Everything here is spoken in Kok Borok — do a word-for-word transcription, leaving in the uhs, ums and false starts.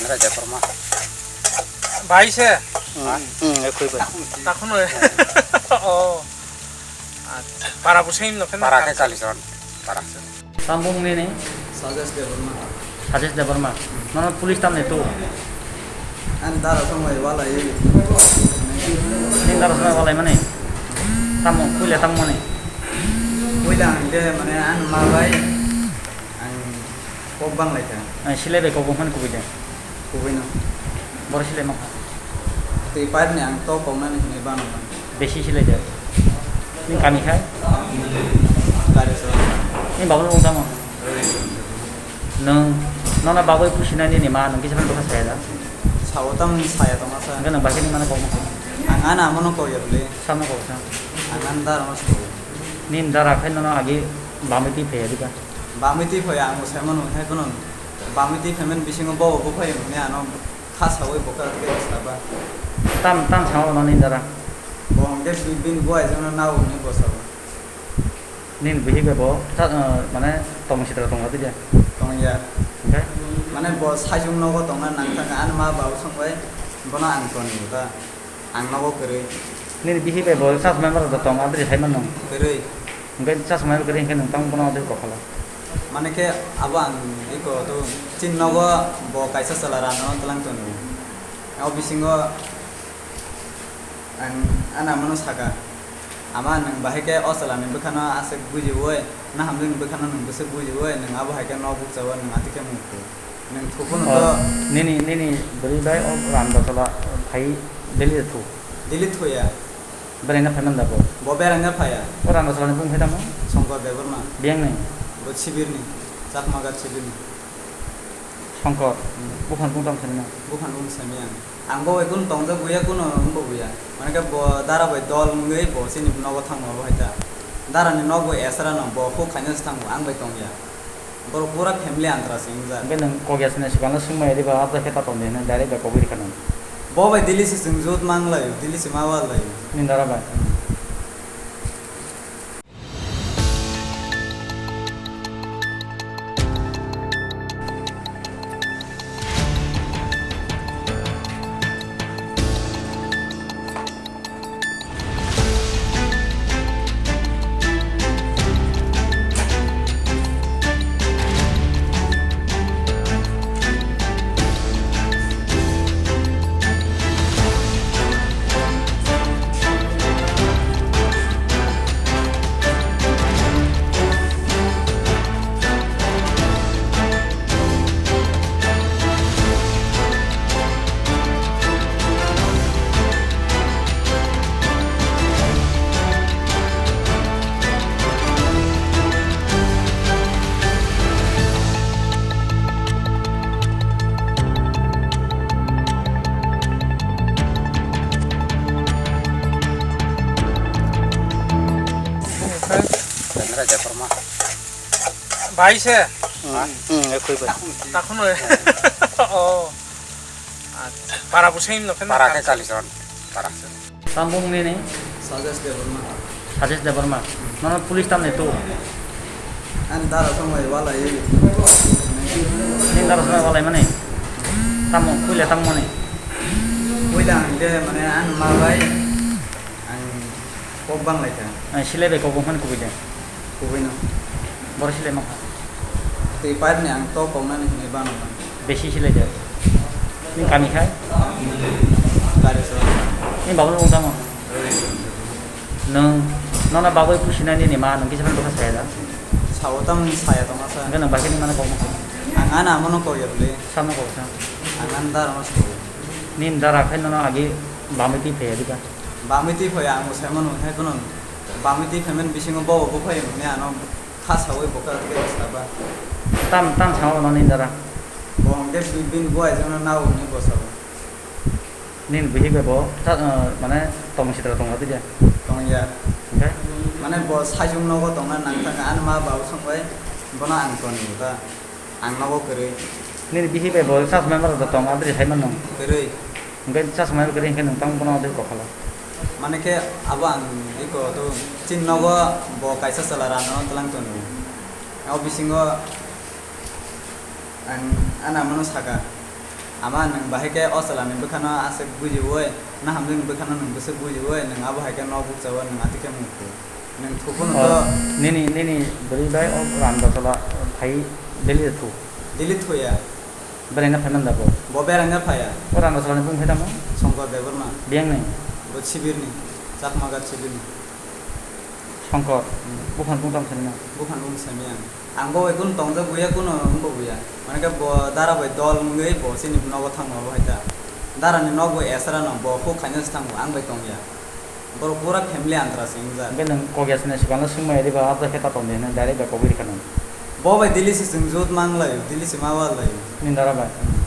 Raja Debbarma. Bai se? Hmm, hmm, ekoi bai. Takhunoi. Oh. Acha. Para bo same no khe na? Para khe Kalicharan. Para. Tamo bung nini? Sajesh Debbarma. Sajesh Debbarma. Nono police tamni tu? Ani dara songbai walai. Nini dara songbai walai mani? Tamo, puila tamo mani? Puila ang khe mane ani ma bai ang kok bang lai kha. Ang silai bai kok bang mani kubui de? Kubui no. Boro silai ma kha? Tei pipe ni ang to kok nani hinui bang. Besi silai de. Nini kami khai? Gari so. Nini babu nung tamo? Nwng, nono bagwi pusinai nini ma, nwng kisa phano bwkha saya da? Sao tamo saya tongma sa. Hwnkhe nwng bai khe nini mano kokma kha? Ang ani amo no kok ya bwle. Samo kok sa. Ang ani dara no so. Nini dara khai nono agi bamwi twi phaiya diba? Bamwi twi phaiya, ang bo sai mano hai phano. Bamwi twi phaimani bisingo bo bo phai hwnwi ano kha saui bo kha khe saba. Tam, tam sao no nini dara? Bo hwnkhe bini buai jano nao hwnwi bo sabo. Nini bihik bai bo ta-, ah, mane tongmung sitra tongla twi de? Tongya. Hwnkhe? Mane bo saichung nogo tongna nang thangkha, ani ma babu songbai bono ang toni ta, ang nogo kwrwi. Nini bihik bai bo chasmai mara da tong, adri sai mano? Kwrwi. Hwnkhe chasmai kwrwi hwnkhe nwng tamo bono adri kokhala? Mane khe abo ang iko to chini nogo bo kaisa chwla rano tlang toni. O bisingo ang ani amano saka. Ama, nwng bahai khe o chwlani bwkhano aswk bujiui, na hamjakni bwkhano nwng bwswk bujiui, nwng abo hai khe nok bukchao, nwng atwikhe mukhu. Nwng thuphano to. Nini, nini bwrwi bai o randa chwla phai daily de thu? Daily thuya. Beraina phai man da bo? Bo beraina phaiya. O randa chwlani bung phai tamo? Songkor Debbarma. Biyang ni? Bo Sibirni, Chakmagat Sibirni. Songkor? Hmm. Buphang bung tamo sani na? Buphang bung sani ang. Ang bo bai kunu tongjak buya, kunu wngbo buya. Mane khe bo dara bai dol wngwi bo chini nogo thangma bo hai ta. Dara ni nok bo esra no, bo huk khaina se thango, ang bai tongya. Borok pura family antra se wngjak. Hwnkhe nwng kok ya sini swkang no swngmaya diba, abo khe ta tongdi hwnwi direct bai kogwi rikha nwng. Bo bai daily se chwng jut mang laio, daily se ma wal laio. Nini dara bai? Hmm. Chandra Debbarma. Bai se? Hmm, hmm, ekoi bai. Takhunoi. Oh. Acha. Para bo same no khe na? Para khe Kalicharan. Para. Tamo bung nini? Sajesh Debbarma. Sajesh Debbarma. Nono police tamni tu? Ani dara songbai walai. Nini dara songbai walai mani? Tamo, puila tamo mani? Puila ang khe mane ani ma bai ang kok bang lai kha. Ang silai bai kok bang mani kubui de? Kubui no. Boro silai ma kha? Tei pipe ni ang to kok nani hinui bang no. Besi silai de? Nini kami khai? Gari so. Nini babu nung tamo? Nwng, nono bagwi pusinai nini ma, nwng kisa phano bwkha saya da? Sao tamo saya tongma sa. Hwnkhe nwng bai khe nini mano kok ma kha? Ang ani amo no kok ya bwle. Samo kok sa. Ang ani dara no so. Nini dara khai nono agi bamwi twi phaiya diba? Bamwi twi phaiya, ang bo sai mano hai phano. Bamwi twi phaimani bisingo bo bo phai hwnwi ano kha saui bo kha khe saba. Tam, tam sao no nini dara? Bo hwnkhe bini buai jano nao hwnwi bo sabo. Nini bihik bai bo ta-, ah, mane tongmung sitra tongla twi de? Tongya. Hwnkhe? Mane bo saichung nogo tongna nang thangkha, ani ma babu songbai bono ang toni ta. Ang nogo kwrwi. Nini bihik bai bo chasmai mara da tong, adri sai mano? Kwrwi. Hwnkhe chasmai kwrwi hwnkhe nwng tamo bono adri kokhala? Mane khe abo ang iko to chini nogo bo kaisa chwla rano tlang toni. O bisingo ang ani amano saka. Ama nwng bahai khe o chwlani bwkhano aswk bujiwi, na hamjakni bwkhano nwng bwswk bujiwi, nwng abo hai khe nok bukchawi nwng atwi khe mukhu. Nwng thuphano Oh, to nini, nini bwrwi bai o randa chwla phai Delhi de thu. Delhi thuya. Beraina phai man da bo? Bo beraina phaiya. O randa chwlani bung phai tamo? Songkor Debbarma. Biyang ni? Bo Sibirni. Chakma Ghat Sibirni. Songkor. Hmm. Buphang bung tamo sani na? Buphang bung sani ang. Ang bo bai kunu tongjak buya, kunu wngbo buya. Mane khe bo dara bai dol wngwi bo chini nogo thangma bo hai ta. Dara ni nok bo esra no, bo huk khaina se thango, ang bai tongya. Borok pura family antra se wngjak. Hwnkhe nwng kok ya sini swkang no swngmaya diba, abo khe ta tongdi hwnwi direct bai kok rikha nang. Bo bai Delhi se chwng jut mang lai, Delhi se ma wal lai. Nini dara bai? Hmm.